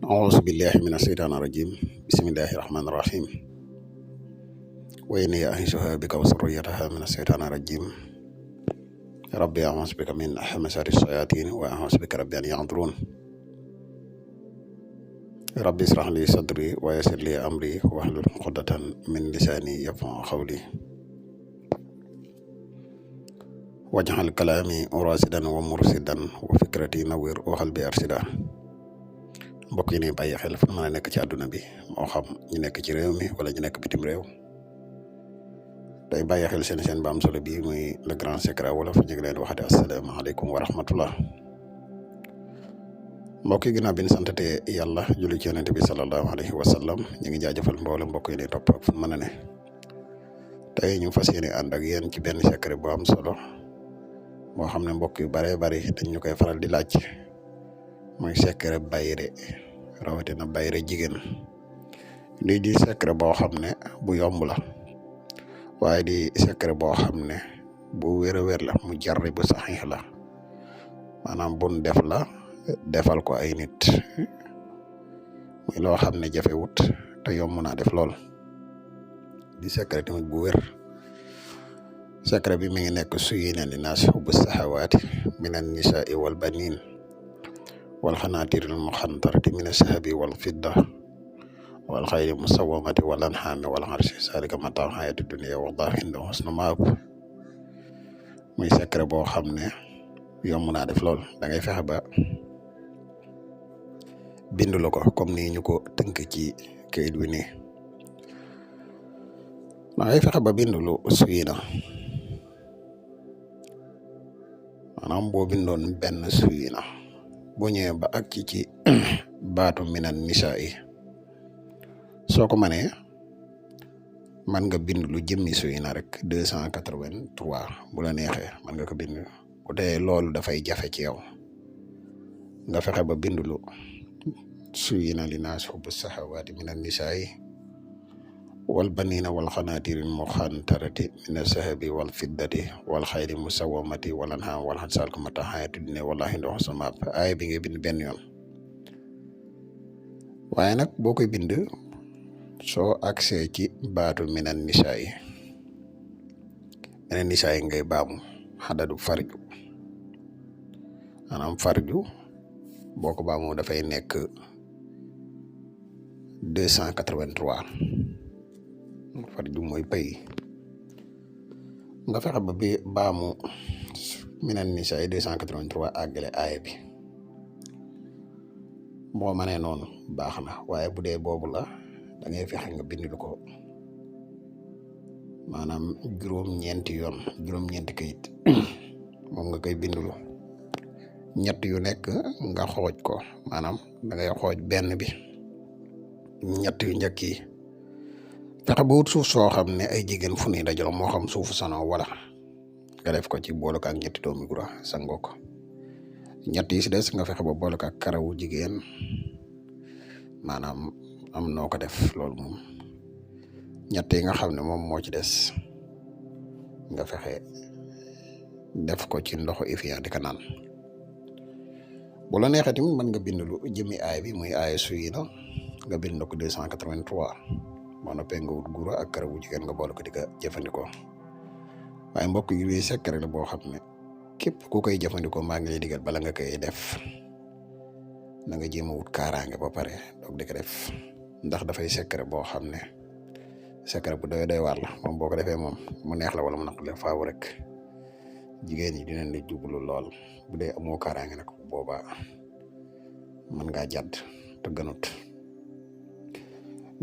أعوذ بالله من الشيطان الرجيم بسم الله الرحمن الرحيم وإني أعيذها بك وذريتها من الشيطان الرجيم ربي أعوذ بك من همزات الشياطين وأعوذ بك ربي أن يحضرون ربي اشرح لي صدري ويسر لي أمري واحلل عقدة من لساني يفقهوا قولي واجعل كلامي راشدا ومرشدا وفكرتي نوير وقلبي أرشدا mbokk yi ni bàyyi xel fu mën a nekk ci àdduna bi moo xam ñu nekk ci réew mi wala ñu nekk bitim réew tey bàyyi xel seen ba am solo bi muy le grand secret wolof ñu ngi leen waxati asalaamaaleykum wa rahmatullah mbokk yi ginnaaw bi ñu santatee yàlla julli ci yonent bi sallallahu alayhi wa sallam ñu ngi jaajëfal mboolem mbokk yi ni topp ak fu mën a ne tey ñu fas yéene ànd ak yéen ci benn secret bu am solo moo xam ne mbokk yu bare bari dañ ñu koy faral di laaj mooy secret bayre rawatina bayre jigéen lii di secret boo xam ne bu yomb la waaye di secret boo xam ne bu wér a wér la mu jarri bu saxiix la maanaam bun def la defal ko ay nit muy loo xam ne jafewut te yomb naa def lool di secret tamit bu wér secret bi mi ngi nekk suyina li naas hubbu sahawaati minan nisaa wal baniin wal xanaatiril muxantarati mina sahabi wal fidda wal xayri musawamati wal anxaami wal xarsi zalika mataa xayati dunya wa daa inda husnu maab muy secret boo xam ne yomb naa def lool da ngay fexe ba bindu la ko comme ni ñu ko tënk ci kayit wi nii da ngay fexe ba bindu lu suyina maanaam boo bindoon benn suyina boo ñëwee ba ak ci baatu minan nisaa yi soo ko mënee mën nga bind lu jëmmi suyina rek 283 bu la neexee mën nga ko bind bu dee loolu dafay jafe ci yow nga fexe ba bind lu suyina li naas hubbu sahawaati minan nisaa yi wal baniina wal xanaatiril muxantarati mina sahabi wal fiddati wal xayri musawamati wal anhaam wal xarsi zaalika mataa xayaati dunya wallaahi indahu husnul maab aaya bi ngay bind benn yoon waaye nag boo koy bind soo agsee ci baatu minan nisaa yi ngay baamu xadadu farju maanaam farju boo ko baamu dafay nekk 283 farju mooy pay nga fexe ba bi baamu minan nisaa yi 283 àggale aaya bi boo mënee noonu baax na waaye bu dee boobu la da ngay fexe nga bind lu ko maanaam juróom-ñeenti kayit moom nga koy bindulu ñett yu nekk nga xooj ko maanaam da ngay xooj benn bi ñett yu njëkk yi fexe ba wut suuf soo xam ne ay jigéen fu ni dajalo moo xam suufu sono wala nga def ko ci boole ko ak ñetti doomi gura sangoo ko ñett yi si des nga fexe ba boole ko ak karawu jigéen maanaam am noo ko def loolu moom ñett yi nga xam ne moom moo ci des nga fexe def ko ci ndoxu Evian di ko naan bu la neexee tamit mën nga bind lu jëmi aay bi muy aay suyina nga bind ko 283 moo noppee nga wut gura ak karawu jigéen nga boole ko di ko jëfandikoo waaye mbokk yi lii secret la boo xam ne képp ku koy jëfandikoo maa ngi lay digal bala nga koy def na nga jéem a wut kaaraange ba pare doog di ko def ndax dafay secret boo xam ne secret bu doy waar la moom boo ko defee moom mu neex la wala mu naqari la faaw rek jigéen ñi dinañ la jublu lool bu dee amoo kaaraange nag boobaa mën ngaa jàdd te gënut.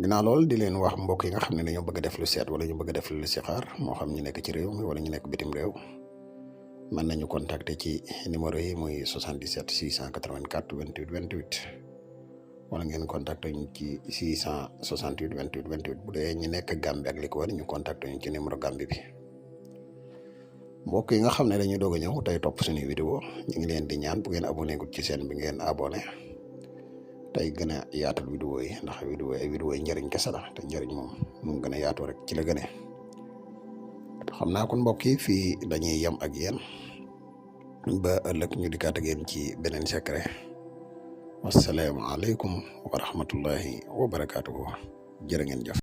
ginnaaw loolu di leen wax mbokk yi nga xam ne dañoo bëgg a def lu seet wala ñu bëgg a def lu listixaar moo xam ñu nekk ci réew mi wala ñu nekk bitim réew mën nañu contacter ci numéro yi muy 77 684 28 28 wala ngeen contacter ñu ci 668 28 28 bu dee ñu nekk Gambie ak li ko war ñu contacter ñu ci numéro Gambie bi mbokk yi nga xam ne dañuy doog a ñëw tey topp suñuy vidéo ñu ngi leen di ñaan bu ngeen abonné gut ci seen bi ngeen abonné tey gën a yaatal vidéo yi ndax vidéo yi njëriñ kese la te njëriñ moom mu gën a yaatu rek ci la gënee xam naa kon mbokk yi fii dañuy yem ak yéen ba ëllëg ñu dikkaat ak yéen ci beneen secret wassalaamu aleykum wa rahmatullahi wa barakaatuhu jërë ngeen jëf